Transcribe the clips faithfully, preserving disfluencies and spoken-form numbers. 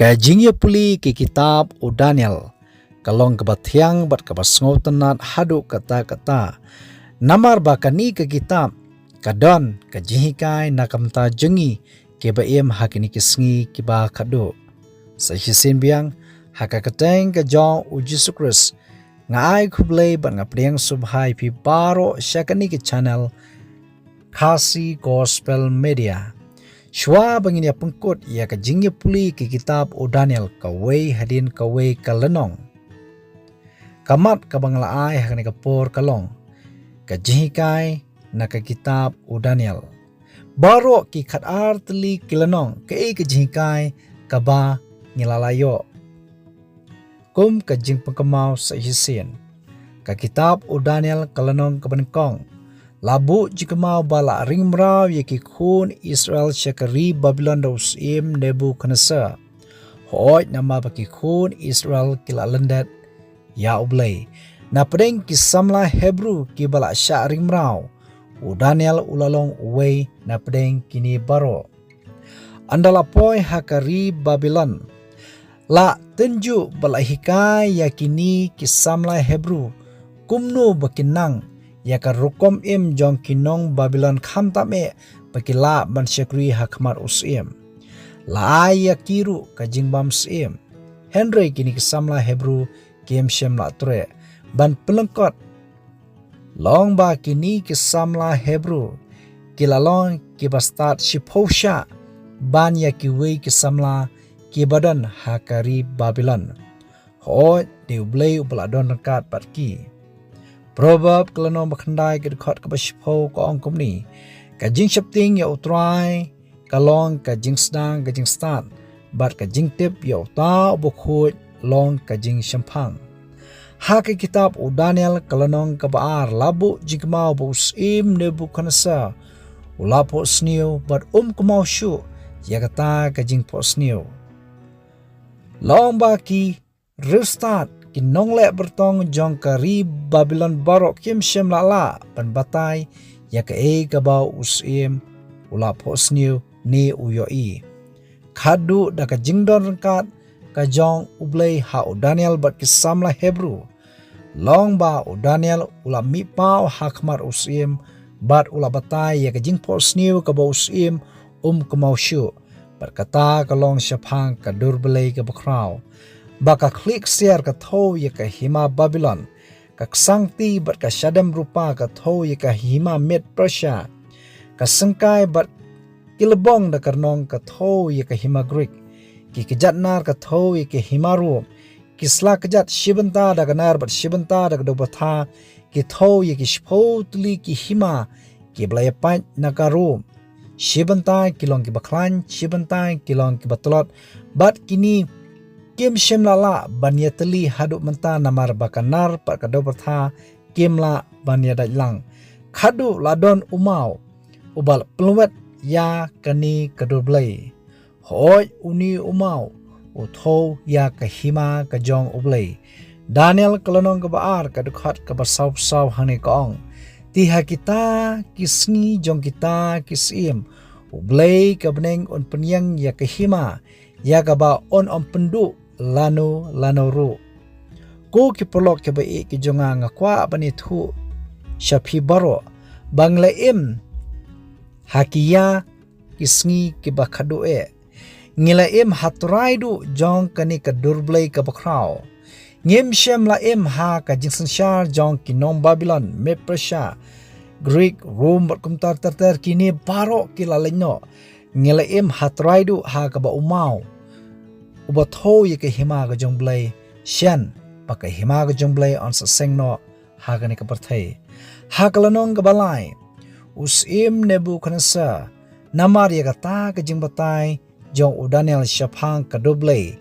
Ka jingïapule ki kitab u Daniel ka long kaba thiang bad kaba sngewtynnat haduh katta katta. Namar ba kane ka kitab ka don ka jinghikai na ka bynta jong ngi kiba im ha kine ki sngi kiba khadduh. Sa shisien biang, ha ka kyrteng ka jong u Jisu Khrist, nga ai khublei bad nga pdiang sngewbha ïa phi baroh sha kane ka channel Khasi Gospel Media. Shuwa ba ngin ïa pynkut ïa ka jingïapule ki kitab u Daniel kawei hadien kawei ka lynnong, ka mat kaba nga la ai ha kane ka por ka long ka jinghikai na ka kitab u Daniel. Baroh ki khatar tylli ki lynnong, kaei ka jinghikai kaba ngi la lah ïoh? Kum ka jingpynkynmaw sa shisien, ka kitab u Daniel ka lynnong kaba nyngkong la buh jingkynmaw ba la ring mraw ïa ki khun Israel sha ka ri Babilon da u syiem Nebukhadnesar. Hooid, namar ba ki khun Israel ki la lyndet ïa U Blei. Na pdeng ki samla Hebru kiba la shah ring mraw, u Daniel u la long uwei na pdeng kine baroh. Ynda la poi ha ka ri Babilon, la tynjuh ba la hikai ïa kine ki samla Hebru kumno ba kin nang ïa ka rukom im jong ki nong Babilon, khamtam eh ba ki lah ban shakri ha khmat u syiem. La ai ïa ki ruh ka jingbym syiem. Hynrei kine ki samla Hebru kim shym la treh ban pynlyngkot. Long ba kine ki samla Hebru ki la long kiba stad shiphew shah ban ïa kiwei ki samla kiba don ha ka ri Babilon. Hooid, dei U Blei uba la don ryngkat bad ki. Proverb ka lynnong ba khyndai ka dkhot kaba shiphew ka ong kumne: Ka jingsheptieng ïa U Trai ka long ka jingsdang ka jingstad, bad ka jingtip ïa uta uba khuid long ka jingshemphang. Ha ka kitab u Daniel ka lynnong kaba ar la buh jingkynmaw ba u syiem Nebukhadnesar u la phohsniew bad um kynmaw shuh ïa kata ka jingphohsniew. Long ba ki riewstad, ki nongleh byrtong jong ka ri Babilon baroh kim shym la lah ban batai ïa kaei kaba u syiem u la phohsniew ne u ïohi. Khadduh da ka jingdon ryngkat ka jong U Blei ha u Daniel bad ki samla Hebru, long ba u Daniel u la mihpaw ha khmat u syiem bad u la batai ïa ka jingphohsniew kaba u syiem um kynmaw shuh. Bad kata ka long shaphang ka dur blei kaba khraw, ba ka khlieh ksiar ka thew ïa ka hima Babilon, ka ksangti bad ka shadem rupa ka thew ïa ka hima Med Persia, ka syngkai bad ki lbong da ka rnong ka thew ïa ka hima Grik, ki kjat nar ka thew ïa ka hima Rom, ki sla kjat shibynta da ka nar bad shibynta da ka dewbyrtha ki thew ïa ki shiphew tylli ki hima kiba la ïapait na ka Rom. Shibynta ki long kiba khlaiñ, shibynta ki long kiba tlot, bad kine kim shym la lah ban ïatylli haduh mynta namar ba ka nar bad ka dewbyrtha kim lah ban ïadait lang. Khadduh la don u maw uba la pynlwet ïa kane ka dur blei. Hooid, une u maw u thew ïa ka hima ka jong U Blei. Daniel ka lynnong kaba ar ka dkhot kaba sawphew saw hangne ka ong: Te ha kita ki sngi jong kita ki syiem, U Blei ka bneng un pynïeng ïa ka hima ïa kaba un ym pynduh lano lano ruh. Ko ki paralok kiba ïeit ki jong nga, nga kwah ban ïathuh sha phi baroh ba ngi la im ha ki ïa ki sngi kiba khadduh eh. Ngi la im ha trai duh jong kane ka dur blei kaba khraw. Ngim shym la im ha ka jingsynshar jong ki nong Babilon, Med Persia, Grik, Rom bad kumta ter ter, kine baroh ki la leit noh. Ngi la im ha trai duh ha kaba u maw uba thew ïa ka hima ka jong U Blei, shen ba ka hima ka jong U Blei yn sa seng noh ha kane ka pyrthei. Ha ka lynnong kaba lai, u syiem Nebukhadnesar, namar ïa kata ka jingbatai jong u Daniel shaphang ka dur blei,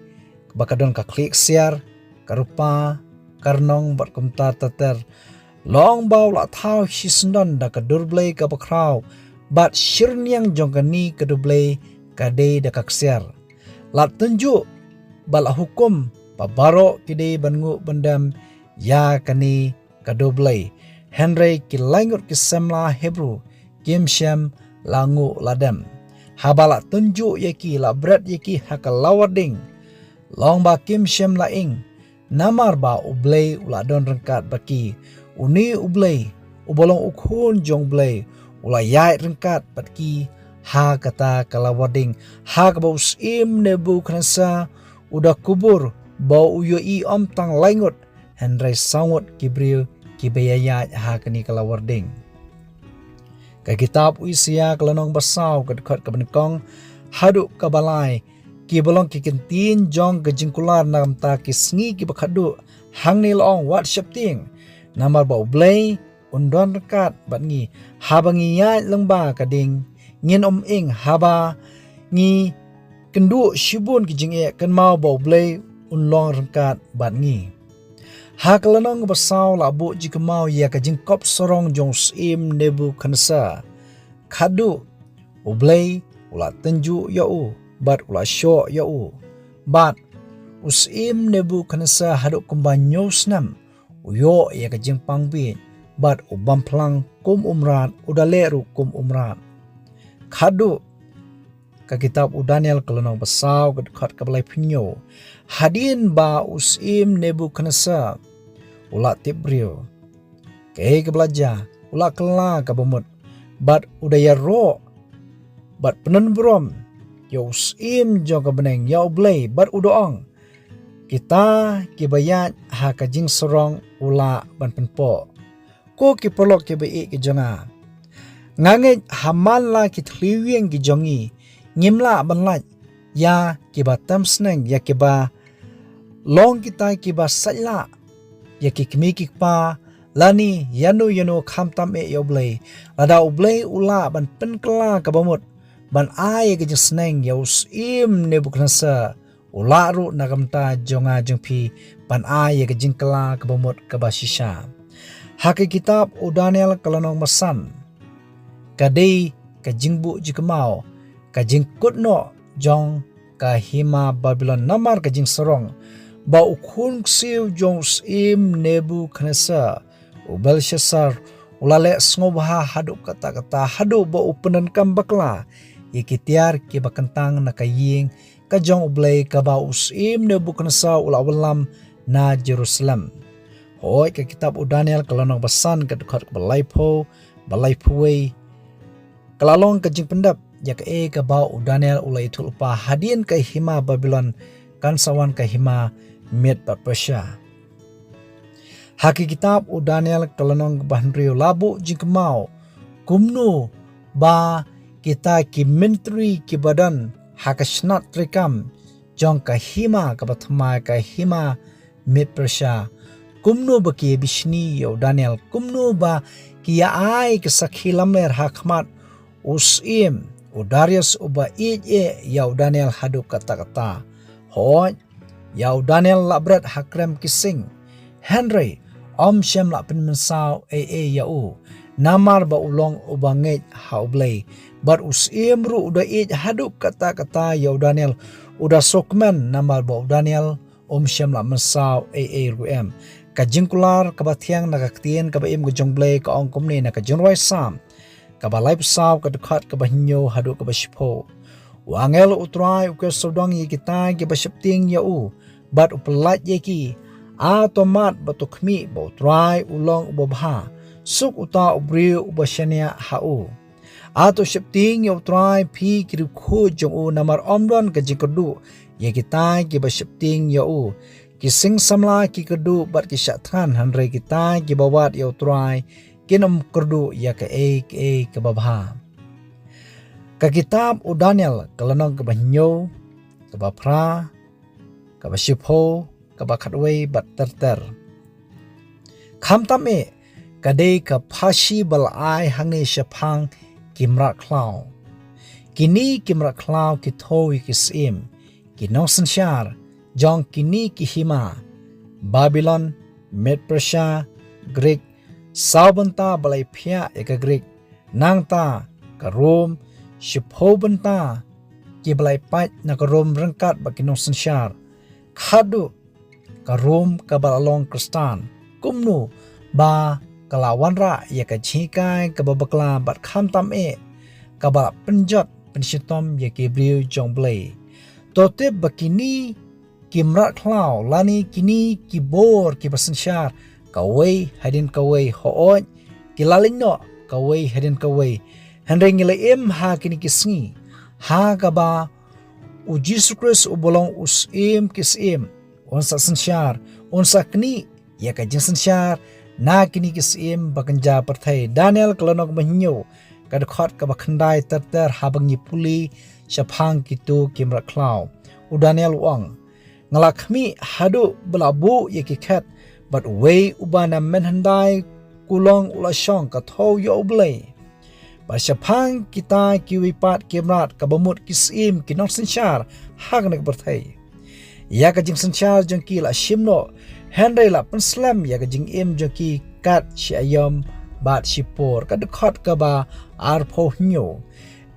ba ka don ka khlieh ksiar, ka rupa, ka rnong bad kumta ter ter, long ba u la thaw shisyndon da ka dur blei kaba khraw bad shirniang jong kane ka dur blei ka dei da ka ksiar. La tynjuh ba la hukum ba baroh ki dei ban nguh ban dem ïa kane ka dur blei. Hynrei ki laingut ki samla Hebru kim shym la nguh la dem. Haba la tynjuh ïa ki, la bret ïa ki ha ka lawar ding, Long ba kim shym la ing, namar ba U Blei u la don ryngkat bad ki. Une U Blei, uba long U Khun jong U Blei, u la ïaid ryngkat bad ki ha kata ka lawar ding, ha kaba u syiem Nebukhadnezzar u da kubur, ba u ïohi ym tang lai ngut, hynrei saw ngut ki briew kiba ïaid ha kane ka lawar ding. Ka kitab u Isaïah ka lynnong ba saw, ka dkhot kaba nyngkong haduh kaba lai, kiba long ki kyntien jong ka jingkular na ka bynta ki sngi kiba khatduh. Hangne la ong, wat sheptieng, namar ba U Blei un don ryngkat bad ngi. Haba ngi ïaid lyngba ka ding, ngin ym ing. Haba ngi kynduh shibun ki jingeh, kynmaw ba U Blei un long ryngkat bad ngi. Ha ka lynnong ba saw la buh jingkynmaw ïa ka jingkop sarong jong u syiem Nebukhadnezzar. Khatduh, U Blei u la tynjuh ïa u bad u la shoh ïa u. Bad u syiem Nebukhadnezzar haduh kumba hynñiew snem u ïoh ïa ka jingpang bieit, bad u bam phlang kum u mrad, u da leh ruh kum u mrad. Khatduh, ka kitab u Daniel ka lynnong ba saw, ka dkhot kaba laiphew hynñiew. Hadien ba u syiem Nebukhadnezzar u la tip briew, kaei kaba la jia, u la kylla kaba mut, bad u da ïaroh bad pynbor burom ïa u syiem jong ka bneng, ïa U Blei, bad u da ong, kita kiba ïaid ha ka jingsarong u lah ban pynpoh. Ko ki paralok kiba ïeit ki jong nga, nga ngeit ha man la ki thliew ïing ki jong ngi, ngim lah ban lait ïa kiba tam sneng, ïa kiba long kita kiba sait lah, ïa ki kmie ki kpa, lane ïano ïano, khamtam eh ïa U Blei. Lada U Blei u lah ban pynkylla kaba mut ban ai ïa ka jingsneng ïa u syiem Nebukhadnezzar, u lah ruh na ka bynta jong nga jong phi ban ai ïa ka jingkylla kaba mut kaba shisha. Ha ka kitab u Daniel ka lynnong ba san, ka dei ka jingbuh jingkynmaw, ka jingkut noh jong ka hima Babilon namar ka jingsarong, ba u khun ksiew jong u syiem Nebukhadnezzar, u Belshassar, u la leh sngewbha haduh katta katta, haduh ba u pyndonkam bakla ïa ki tiar kiba kyntang na ka ïing ka jong U Blei, kaba u syiem Nebukhadnezzar u la wallam na Jerusalem. Hooid, ka kitab u Daniel ka lynnong ba san, ka dkhot kaba laiphew, ba laiphew wei, ka la long ka jingpyndep ïa kaei kaba u Daniel u la ïathuh lypa, hadien ka hima Babilon kan sa wan ka hima Med bad Persia. Ha ka kitab u Daniel ka lynnong kaba hynriew la buh jingkynmaw kumno ba kita ki myntri kiba don ha ka shnat treikam jong ka hima kaba thymmai, ka hima Med Persia, kumno ba ki ïa bishni ïa u Daniel, kumno ba ki ïa ai ka sakhi lamler ha khmat u syiem u Darius uba ïeit eh ïa u Daniel haduh katta katta. Hooid, ïa u Daniel la bret ha krem ki sing, hynrei ym shym la pynmynsaw ei ei ïa u, namar ba u long uba ngeit ha U Blei. Bad u syiem ruh u da ïeit haduh katta katta ïa u Daniel, u da sngewkmen namar ba u Daniel um shym la mynsaw ei ei ruh em. Ka jingkular kaba thiang na ka ktien kaba im ka jong U Blei ka ong kumne na ka jingrwai Salm kaba laiphew saw, ka dkhot kaba hynñiew haduh kaba shiphew. U angel U Trai u kiew sawdong ïa kita kiba sheptieng ïa u bad u pyllait ïa ki. A to mad bad to khmih ba U Trai u long uba bha. Suk uta u briew uba shaniah ha u. A to sheptieng ïa U Trai, phi ki riewkhuid jong u, namar ym don ka jingkyrduh ïa kita kiba sheptieng ïa u. Ki sing samla ki kyrduh bad ki shah thngan, hynrei kita kiba wad ïa U Trai kin ym kyrduh ïa kaei kaei kaba bha. Ka kitab u Daniel ka lynnong kaba hynñiew, kaba phra, kaba shiphew, kaba khatwei bad ter ter. Khamtam eh, ka dei ka pharshi ba la ai hangne shaphang ki mrad khlaw. Kine ki mrad khlaw ki thew ïa ki syiem, ki nongsynshar jong kine ki hima: Babilon, Med Persia, Grik, saw bynta ba la ïaphiah ïa ka Grik, nangta ka Rom, shiphew bynta kiba la ïapait na ka Rom ryngkat bad ki nongsynshar, khatduh ka Rom kaba la long Khristan. Kumno ba ka la wanrah ïa ka jinghikai kaba bakla bad khamtam eh kaba la pynjot pynshitom ïa ki briew jong U Blei. To tip ba kine ki mrad khlaw lane kine ki bor kiba synshar kawei hadien kawei, hooid, ki la leit noh kawei hadien kawei. Hynrei ngi la im ha kine ki sngi ha kaba u Jisu Khrist uba long u Syiem ki syiem un sa synshar, un sa knieh ïa ka jingsynshar na kine ki syiem ba kynja pyrthei. Daniel ka lynnong ba hynñiew, ka dkhot kaba khyndai ter ter, haba ngi pule shaphang kito ki mrad khlaw, u Daniel u ong: Nga la khmih haduh ba la buh ïa ki khet, bad uwei uba na mynhyndai kulong u la shong, ka thew ïa U Blei. Bad shaphang kita kiwei pat ki mrad, kaba mut ki syiem ki nongsynshar ha kane ka pyrthei, ïa ka jingsynshar jong ki la shim noh, hynrei la pynslem ïa ka jingim jong ki kat shi aïom bad shi por, ka dkhot kaba arphew hynñiew.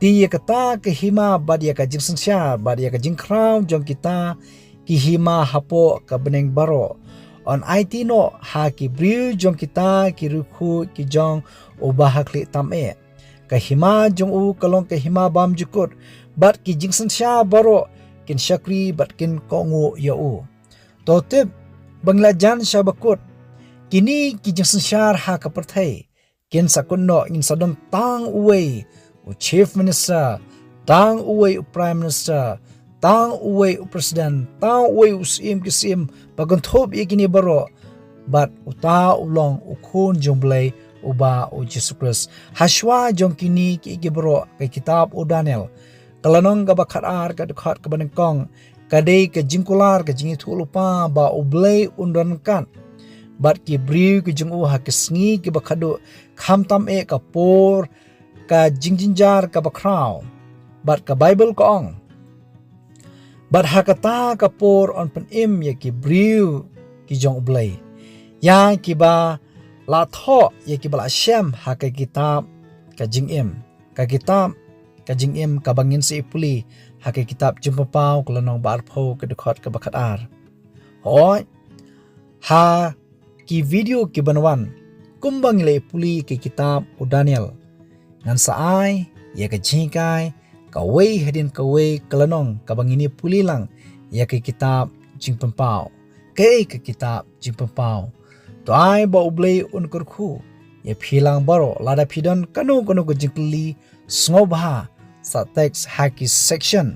Te ïa kata ka hima bad ïa ka jingsynshar bad ïa ka jingkhraw jong kita ki hima hapoh ka bneng baroh, yn aiti noh ha ki briew jong kita ki riewkhuid ki jong Uba ha khlieh tam eh. Ka hima jong u ka long ka hima bymjukut, bad ki jingsynshar baroh kin shakri bad kin kohnguh ïa u. To tip ba ngi la jan sha bakut, kine ki jingsynshar ha ka pyrthei kin sa kut noh, ngin sa don tang uwei u Chief Minister, tang uwei u Prime Minister, tang uwei u President, tang uwei u Syiem ki syiem, ba kynthup ïa kine baroh, bad uta u long u Khun jong U Blei, uba u Jisu Khrist. Hashwa jong kine ki, ki baroh, ka kitab u Daniel, ka lynnong kaba khatar, ka dkhot kaba nyngkong, ka dei ka jingkular, ka jingïathuhlypa ba U Blei un don ryngkat bad ki briew ki jong u ha ki sngi kiba khadduh, khamtam eh ka por ka jingjynjar kaba khraw. Bad ka Baibl ka ong: Bad ha kata ka por yn pynim ïa ki briew ki jong U Blei, ïa kiba la thoh, ïa kiba la shem ha ka kitab ka jingim. Ka kitab ka jingim kaba ngin sa ïa pule ha ka kitab Jingpynpaw, ka lynnong ba arphew, ka dkhot kaba khatar. Hooid, ha ki video ki ban wan, kumba ngi la ïa pule ka kitab u Daniel, ngan sa ai ïa ka jinghikai kawei hadien kawei ka lynnong kaba ngin ïa pule lang ïa ka kitab Jingpynpaw. Kaei ka kitab Jingpynpaw? To ai ba U Blei un kyrkhu ïa phi lang baroh. Lada phi don kano kano ka jingkylli, sngewbha sa text ha ki section,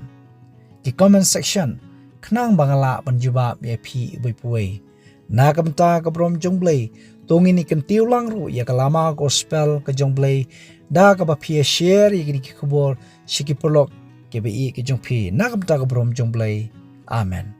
ki comment section, khnang ba nga lah ban jubab ïa phi iwei pa iwei. Na ka bynta ka burom jong U Blei, to ngin ïa kyntiew lang ruh ïa ka lama gospel ka jong U Blei da kaba phi ïa share ïa kine ki khubor sha ki paralok kiba ïeit ki jong phi. Na ka bynta ka burom jong U Blei. Amen.